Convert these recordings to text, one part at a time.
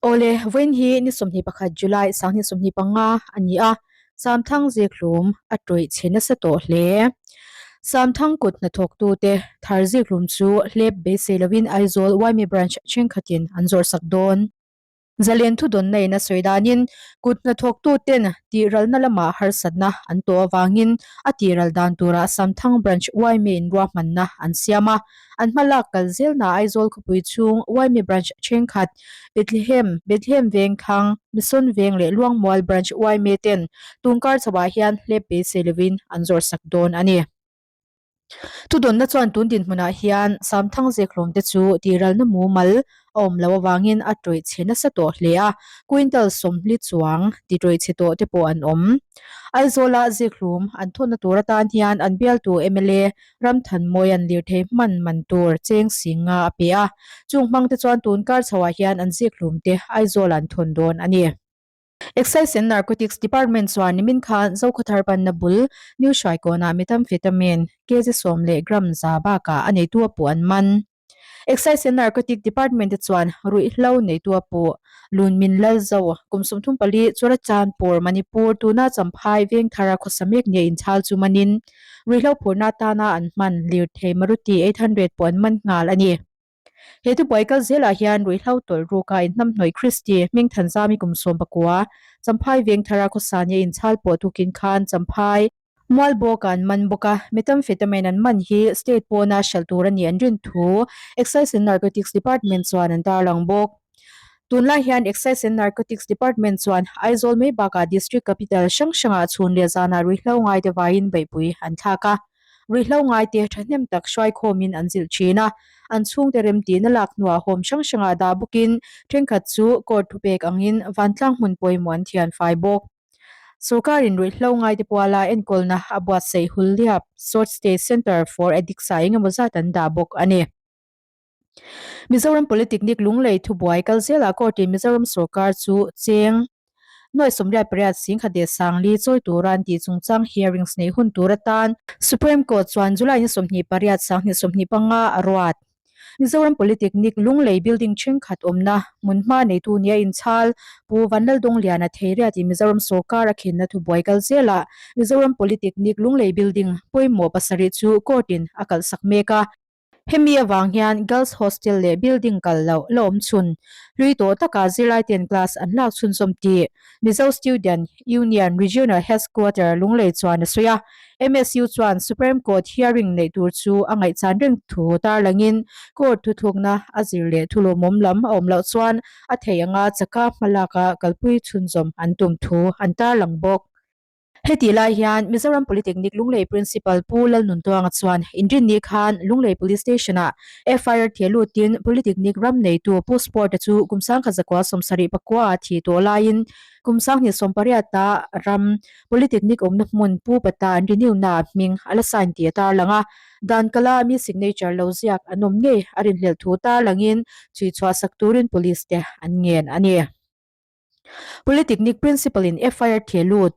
Awle, vawiin hi ni 21 July 2025 a ni a, Samthang zikhlum a tawih chhe nasa tawh hle. Samthang kut hnathawktute thar zikhlum chu hlep beisei lovin Aizawl YMA Branch thenkhatin an zawrhsak dawn. Zalen thudawnna in a sawi danin kut hnathawktuten tihralna lamah harsatna an tawh avangin a tihral dan turah Samthang Branch YMA in ruahmanna an siam a. An hma lak kal zelna Aizawl khawpui chhung YMA Branch thenkhat Bethlehem, Bethlehem Vengthlang, Mission Veng leh Luangmual Branch YMA ten tunkar chhoah hian hlep beisei lovin an zawrhsak dawn a ni. Thudawnna chuan tun dinhmunah hian Samthang Zekhlawm te chu tiralna mumal a awm loh avangin a tawih chhe nasa tawh hle a, quintal sawmhli chuang ti tawih chhe tawh te pawh an awm. Aizawla Zekhlum an thawnna tur atan hian an bialtu mla Ramthanmawia'n lirthei hman man tur cheng singa a pe a, chung hmang te chuan tun kar chhoah hian an Zekhlum te Aizawlah an thawn dawn a ni. Excise and Narcotics Department chuan nimin khan Zokhawthar panna bul New Hruaikawnah Methamphetamine kg sawm leh gram za bakah a neitu a puh an man. Excise and Narcotic Department te chuan ruihhlo neitu a puh Lunmin Lalzo kum 34 Churachandpur, Manipur tuna Champhai Vengthara khawsa mek nia inchhal chu manin ruihhlo phurna atana an hman lirthei Maruti 800 pawh an man nghal a ni. He thubuai kal zelah hian ruihhlo tawlh ruka inhnamhnawih Christy Hmingthanzami kum 19, Champhai Vengthara khawsa nia inchhal pawh tukin khan Champhai Mualbawka an man bawk a, Methamphetamine an man hi state pawna hralh tur a nih an rin thu Excise and Narcotics Department chuan an tarlang bawk. Tunlai hian Excise and Narcotics Department chuan Aizawl mai bakah District Capital hrang hrangah chhun leh zanah ruihhlo ngaite vaiin beihpui an thlak a. Ruihhlo ngaite thahnem tak hruaikhawmin an zilh thin a, an chhungte remtihna lak hnuah home hrang hrangah dah bawkin thenkhat chu court thupek angin vantlang hmun pawimawh an thian fai bawk. Sorkarin ruihhlo ngaite puala enkawlna a buatsaih hul liap Short Stay Centre for Addicts ah engemaw zat an dah bawk a ni. Mizoram Polytechnic Lunglei thubuai kal zelah court-in Mizoram sorkar chu cheng nuai 88 singkhat leh sangli chawi tura an tih chungchang hearings neih hun tur atan Supreme Court chuan July ni 28 2025 a ruat. Mizoram Polytechnic Lunglei building thenkhat awmna hmunhma neitu nia inchhal Pu Vanlaldawngliana Theiriatin Mizoram sorkar a khenna thubuai kal zelah Mizoram Polytechnic Lunglei building pawimawh pasarih chu court-in a kalhsak mek a. Hemi avang hian Girls Hostel leh building kal loh la awm chhun hlui tawh takah zirlaiten class an lak chhunzawm tih Mizo Student Union Regional Headquarter Lunglei chuan a sawi a. MSU chuan Supreme Court hearing neih tur chu a ngaihchan reng thu tarlangin court thuthlukna a zir leh thulawmawm lam a awm loh chuan a theih anga chaka hmalaka kalpui chhunzawm an tum thu an tarlang bawk. Hetih lai hian Mizoram Polytechnic Lunglei Principal Pu Lalnuntuanga chuan Inrinni khan Lunglei Police Station-ah FIR theh lutin Polytechnic ram neitu Pu Sport-a chu kum 1979 a thih tawh laiin kum 2018-a ram Polytechnic awmna hmun Pu Pata an renew-naah hming a la sign tih a tarlang a, dan kala mi signature lo ziak an awm ngei a rinhlelh thu tarlangin chhuichhuah sak turin Police te an ngen a ni. Polytechnic Principal in FIR theh lut.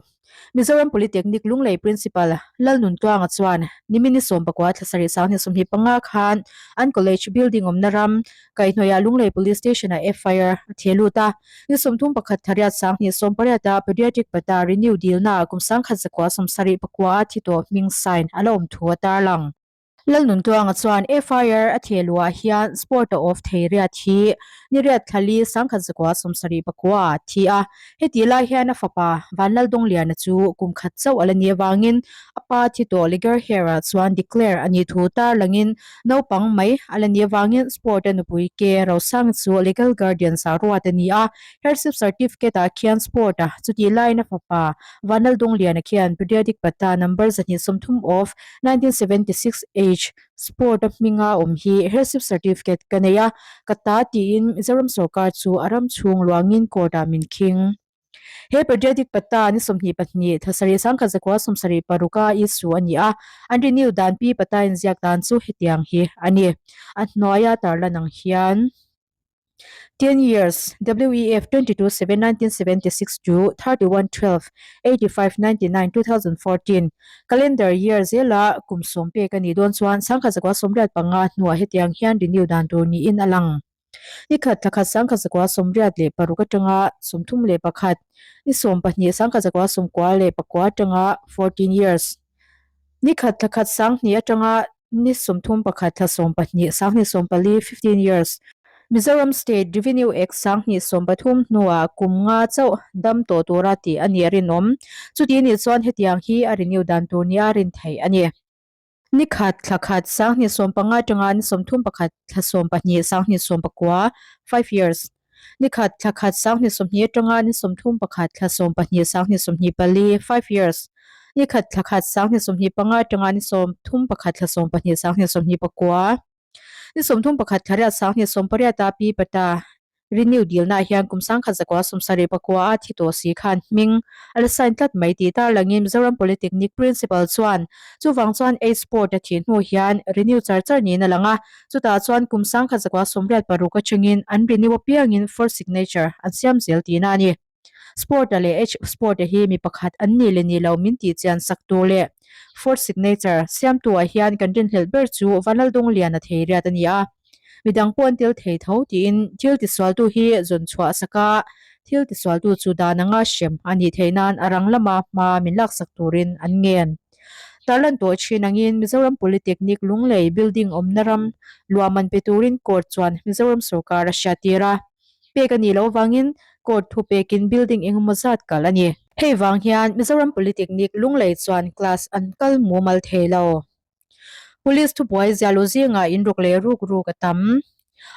Mizoram Polytechnic Lunglei Principal Lalnuntuanga chuan nimin ni 19 thla sarih 2025 khan an college building awmna ram kaihhnawihah Lunglei Police Station ah FIR a theh lut a. Ni 31 thariat 2018 ah Pediatric Pata renew dilna ah kum 1979 a thi tawh hming sign a la awm thu a tarlang. Lalnuntuanga chuan FIR a theh luhah hian Sport a off thei riat hi ni riat thlali 1979 ah a thi a. Hetih lai hian a fapa Vanlaldawngliana chu kum khat chauh a la nih avangin a pa thi tawh Liger Hair-ah chuan declare a nih thu tarlangin naupang mai a la nih avangin Sport a nupui ke Rosang chu legal guardians ah ruat a ni a. Heirship certificate ah khian Sport a chutih laiin a fapa Vanlaldawngliana khian Pediatric Patta number 230 of 1976 H Sport a hminga awm hi Heirship Certificate ka nei a, ka ta tiin Mizoram sorkar chu a ram chhung luangin court ah min khing. He Pediatric Patta ni 22 thla sarih 1976 a issue a ni a, an renew dan pi patta inziak dan chu hetiang hi a ni. A hnuaia tarlan ang hian. 10 years, WEF 22 7 1976 to 31 12 85 99 2014 Calendar year zela kum sawm pek a nih dawn chuan 1985 hnuah hetiang hian renew dan tur niin a lang. Ni khat thla khat 1926 atanga 31, ni 12 1994 atanga 14 years. Ni khat thla khat 2000 atanga ni 31 thla 12 2014 15 years. Mizoram State Revenue Act 2013 hnuah kum nga chauh dam tawh tura tih a nih a rinawm. Chuti nih chuan hetiang hi a renew dan tur nia rin theih a ni. Ni khat thla khat 2015 atanga ni 31 thla 12 2019 5 years. Ni khat thla khat 2020 atanga ni 31 thla 12 2024 5 years. Ni khat thla khat 2025 atanga ni 31 thla 12 2029 Ni 31 thla riat 2018 a Pi Pata Renew dilnaah hian kum 1979 a thi tawh si khan hming a la sign tlat mai tih tarlangin Mizoram Polytechnic Principal chuan chuvang chuan Age Sport a thih hnu hian renew char char niin a lang a, chutah chuan kum 1986 atangin an renew apiangin first signature an siam zel tihna a ni. Sport-a leh H Sport-a hi mi pakhat an nih leh nih lo min tih chian sak tur leh Fourth Signature siamtu-ah hian kan rinhlelh ber chu Vanlaldungliana Theiriat a ni a, midang pawh an tel thei tho tiin thil tisualtu hi zawn chhuah sak a, thil tisualtu chu dan anga hrem a nih theih nan a rang lama hma min laksak turin an ngen. Tarlan tawh thin angin Mizoram Polytechnic Lunglei building awmna ram luahman pe turin court chuan Mizoram sorkar a hriattir a. Pek a nih loh avangin court thu pekin building engemaw zat kal a ni. Hei vang hian Mizoram Polytechnic Lunglei chuan class an kal mumal thei lo. Police thubuai ziahluh zingah inruk leh ruk ruk a tam.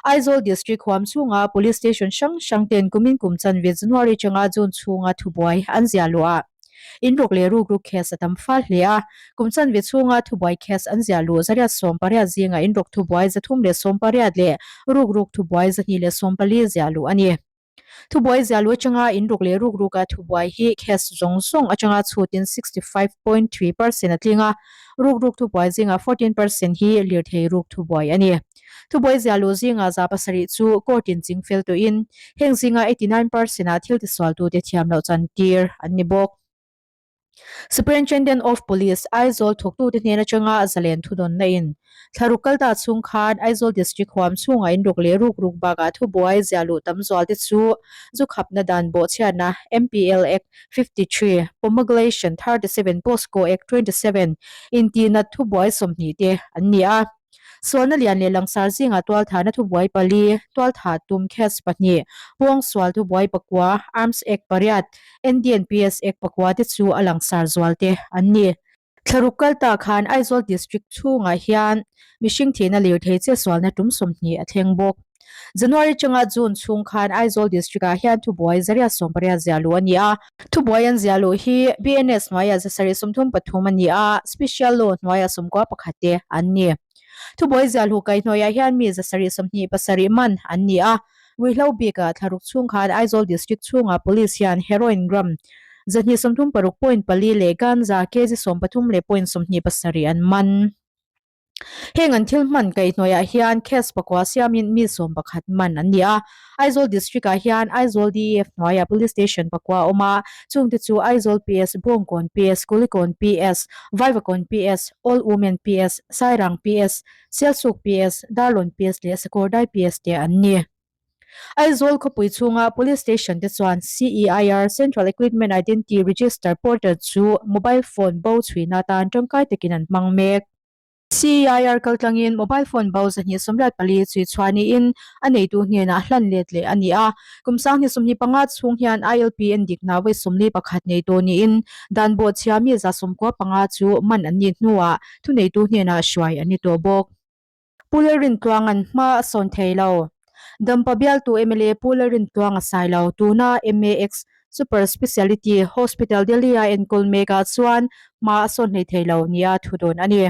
Aizawl District huam chhunga Police Station hrang hrang ten kumin kum chanve January atanga June chhunga thubuai an ziahluh ah Inruk leh rukruk case a tam fal hle a, kum chanve chhunga thubuai case an ziah luh 180 zingah inruk thubuai 318 leh rukruk thubuai 214 ziah luh a ni. Thubuai ziah luh atanga inruk leh rukruka thubuai hi case zawng zawng atanga chhutin 65.3 percent a tling a, rukruk thubuai zingah 14 percent hi lirthei ruk thubuai a ni. Thubuai ziah luh zingah 7% chu court in chingfel tawhin heng zinga 89 percent ah thil tisualtute thiam loh chantir an ni bawk. Superintendent of Police, Aizawl thawktute hnen atanga zalen thudawnna in thlaruk kalta chhung khan Aizawl District huam chhungah inruk leh ruk ruk bakah thubuai ziah luh tam zual te chu zu khapna dan bawhchhiatna MPL Act 53, Promulgation 37, POSCO Act 27 intihnat thubuai 20 te an ni a. Sualna lian leh langsar zingah tualthahna thubuai pali, tualthah tum case pahnih, pawngsual thubuai pakua, Arms Act pariat, NDNPS Act pakua te chu a langsar zual te an ni. Thlaruk kal ta khan Aizawl District chhungah hian mihring thihna lirthei che sualna tum 20 a thleng bawk. January atanga June chhung khan Aizawl District ah hian thubuai 180 ziah luh a ni a. Thubuai an ziah luh hi BNS hnuaiah 733 a ni a, Special Law hnuaiah 91 te an ni. Thubuai ziah luh kaihhnuaiah hian mi 727 man an ni a. Ruihhlo bikah thlaruk chhung khan Aizawl District chhungah Police hian Heroin gram 236.4 leh Ganja kg 13.27 an man. Heng an thil hman kaihhnuaiah hian case pakua siamin mi 11 man an ni a. Aizawl District ah hian Aizawl DEF hnuaiah Police Station pakua a awm a, chungte chu Aizawl PS, Bawngkawn PS, Kulikawn PS, Vaivakawn PS, All Women PS, Sairang PS, Sialsuk PS, Darlawn PS leh Sakawrdai PS te an ni. Aizawl khawpui chhunga Police Station te chuan CEIR, Central Equipment Identity Register, portal chu mobile phone bo chhuihna atan tangkai takin an hmang mek. CEIR kaltlangin mobile phone bo 284 chhui chhuah niin a neitu hnenah hlan let leh a ni a. Kum 2025 chhung hian ILP endikna vawi 41 nei tawh niin dan bawhchhia mi 95 chu man an nih hnuah thuneitu hnenah hruai an ni tawh bawk. Pu Lalrintluanga'n hma a sawn thei lo. Dampa bialtu mla Pu Lalrintluanga sai lo, tuna MAX Super Speciality Hospital Delhi-a enkawl mekah chuan hma a sawn hlei thei lo nia thu dawn a ni.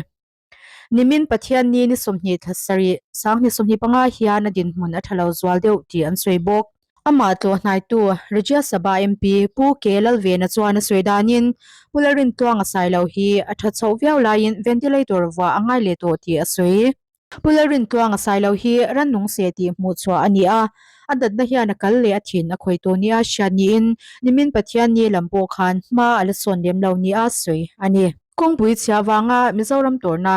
Nimin Pathianni ni 20 thla sarih, 2025 hian a dinhmun a tha lo zual deuh tih an sawi bawk. Amah tlawh hnaitu Rajya Sabha MP Pu K Lalvena chuan a sawi danin Pu Lalrintluanga Sailo hi a tha chhoh viau laiin ventilator vuah a ngai leh tawh tih a sawi. Pu Lalrintluanga Sailo hi rannung seh tih hmuh chhuah a ni a, a natna hian a kal leh a thin a khawih tawh nia hriat niin nimin Pathianni lam pawh khan hma a la sawn lem lo nia sawi a ni. Kawngpui chhia vanga Mizoram tawrhna.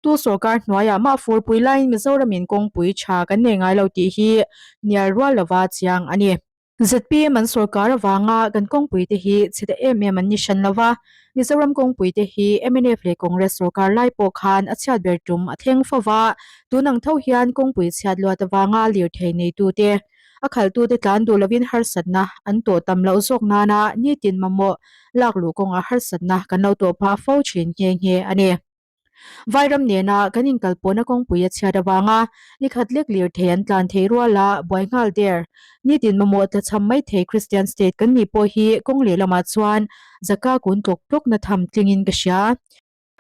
Tu sorkar hnuaiah mah furpui laiin Mizoramin kawngpui tha kan nei ngai lo tih hi hnial rual lova chiang a ni. Zpm an sorkar avanga kan kawngpui te hi chhe ta em em an ni hran lova, Mizoram kawngpui te hi mnf leh Congress sorkar lai pawh khan a chhiat ber tum a thleng fo va, tun ang tho hian kawngpui chhiat luat avanga lirthei neitute a khalhtute tlan duh lovin harsatna an tawh tam loh zawk nana nitin mamawh lak luh kawngah harsatna kan lo tawh phah fo thin nghe nghe a ni. Vairam nena kan inkalpawhna kawngpui a chhiat avanga nikhat lek lirthei an tlan thei rual a, buai nghal der. Nitin mamawh tlachham mai thei Christian state kan nih pawh hi kawng lehlamah chuan zaka kun tlawk tlawkna tham tlingin ka hria.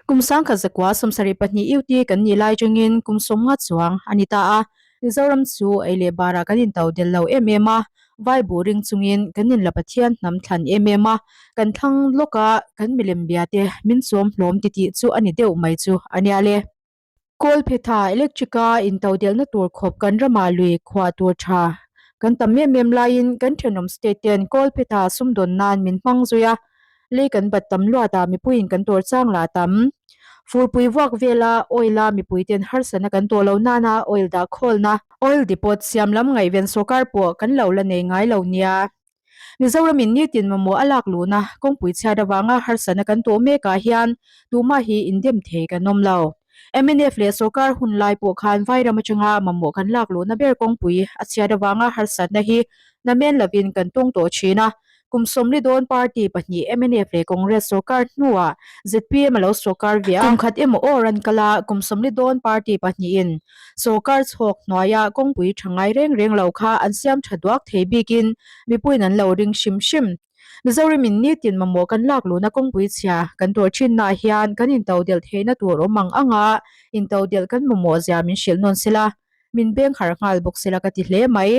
Kum sangkhat zakua 72 UT kan nih lai atangin kum 50 chuang a ni ta a, Mizoram chu ei leh barah kan into del lo em em a, vai buh ring chungin kan inla Pathian hnam thlan em em a, kan thlang lawk a, kan milem bia te min chawm hlawm titih chu a ni deuh mai chu a nia le. Kawlphetha electric a into delhna tur khawp kan ramah lui khuah tur tha kan tam em em laiin kan thenawm state ten Kawlphetha sumdawn nan min hmang zui a, lei kan bat tam luatah mipuiin kan tawr chang lah tam. Furpui vuak vela oil a mipuiten harsatna kan tawh lo nana oil dah khawlna, oil depot siam lam ngaihven sawrkar pawh kan lo la nei ngai lo nia. Mizoramin nitin mamawh a lak luhna kawngpui chhiat avanga harsatna kan tawh mekah hian tumah hi indem thei kan awm lo. Mnf leh sawrkar hun lai pawh khan Vairam atanga mamawh kan lak luhna ber kawngpui a chhiat avanga harsatna hi namen lovin kan tawng tawh thin a. Kum 40 dawn party pahnih mnf leh Congress sawrkar hnuah zpm a lo sawrkar ve a. Kum khat emaw awr an kal a, kum 40 dawn party pahnihin sawrkar chhawk hnuaia kawngpui tha ngai reng reng lo kha an siam tha duak thei bikin mipuiin an lo ring hrim hrim. Mizoramin nitin mamawh kan lak luhna kawngpui chhia kan tawr thinnaah hian kan intodelh theihna tur awm ang anga intodelh kan mamawh zia min hrilh nawn sela, min beng harh nghal bawk sela ka ti hle mai.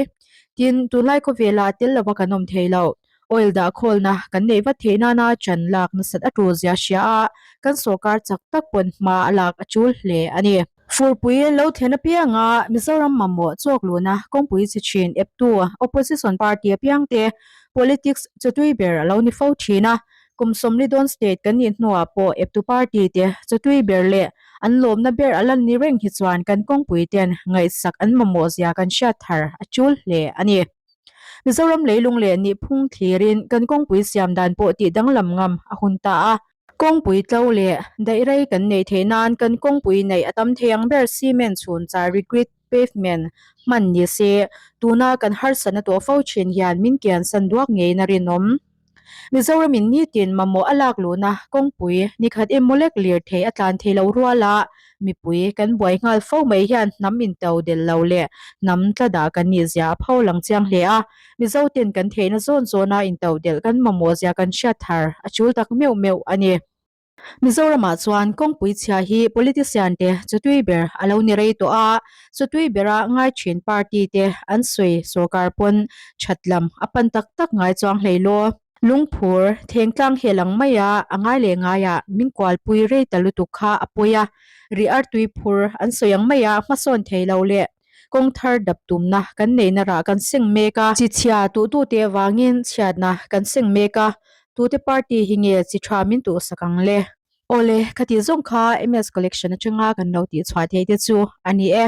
Tin, tunlai khawvela tel lova kan awm thei lo. Oil dah khawlna kan neih vat theih nana chan lak nasat a tul zia hria a, kan sawrkar chak tak pawn hma a lak a tul hle a ni. Furpui lo thlen apianga Mizoram mamawh chawk luhna kawngpui chi thin eptu opposition party apiangte politics chawtui ber a lo ni fo thin a, kum 40 dawn state kan nih hnuah pawh eptu party te chawtui ber leh an lawmna ber a lan ni reng hi chuan kan kawngpui ten ngaihsak an mamawh zia kan hriat thar a tul hle a ni. Mizoram leilung leh nihphung thlirin kan kawngpui siam dan pawh tih danglam ngam a hun ta a. Kawngpui tlo leh daih rei kan neih theih nan kan kawngpui neih a tam thei ang ber cement chhun char regret pavement hman ni se, tuna kan harsatna tawh fo thin hian min kiansan duak ngeiin a rinawm. Mizoramin nitin mamawh a lak luhna kawngpui nikhat emaw lek lirthei a tlan thei lo rual a, mipui kan buai nghal fo mai hian hnam into del lo leh hnam tla dah kan nih zia a pho lang chiang hle a, Mizoten kan theihna zawn zawna into delh kan mamawh zia kan hriat thar a tul tak meuh meuh a ni. Mizoramah chuan kawngpui chhia hi politician te chawtui ber a lo ni rei tawh a, chawtui bera ngai thin party te an sawi sorkar pawn that lam a pan tak tak ngai chuang hlei law. Lungphur thengtlang hel ang maia a ngai leh ngaiah min kualpui rei ta lutuk kha a pawi a, ri artui phur an sawi ang maia hmasawn thei lo leh kawng thar dap tumna kan neihna rah kan seng mek a. Chi chhia tuhtute avangin chhiatna kan seng mek a, tute party hi nge chi tha min tuhsak ang le? Awle, khati zawng kha MS Collection atanga kan lo tihchhuah theih te chu a ni e.